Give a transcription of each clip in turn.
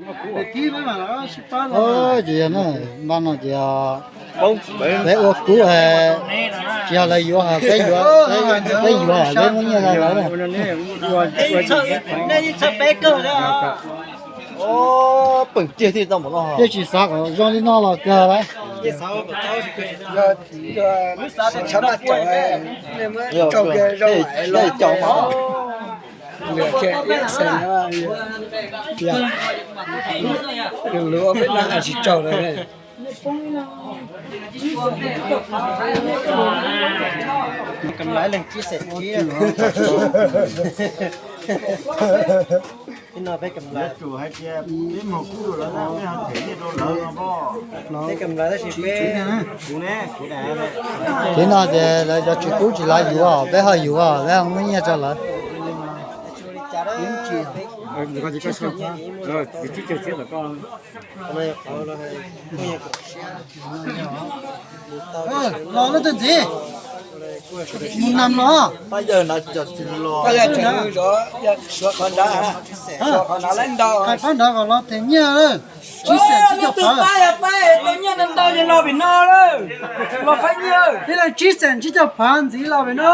Ces yog na, npaj no ces peb ua kub, tsis yog lawv yuav, peb yuav, peb yuav, peb muab nyiaj rau lawv na. Pem tiag thiaj tau npaum no, thiaj tsis xav kom zoo li no los kawg lawm. Caum mas, luag peb no tsis tsaug lawm. Kam lawv leej tsib xees tsib, no peb kam lawv, peb kam lawv tab sis peb, kuv no ces lawv cov tsis kub tsis lav yuav, peb ho yuav, peb ho muab nyiaj rau lawv. Los leej twg ntxiv, mus nam no. Qhov nrad kom los them nyiaj, tsib xees tsib caug phav. Nyiaj ntau ntau ces los pem no lawm, los faib nyiaj. Ib leeg tsib xees tsib caug phav ntxiv los pem no.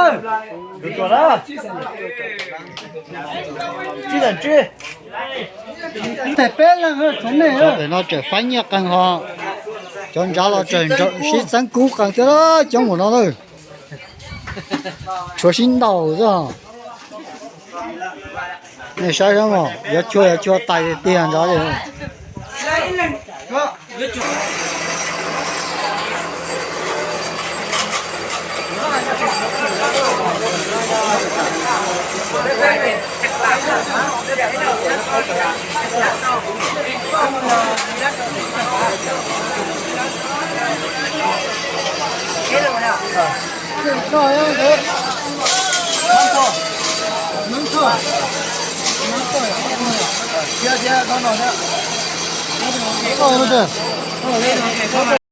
Them peb leeg tshuav nej. Cov pem no tseem faib nyiaj qeeg ho, cov nrad los tseem sib txeeb kub qeeg thiab, coob npaum no lawm. Tshuav sib ntaus xwb. Nej saib saib mog, yuav chua yuav chua tais tiag nrad li.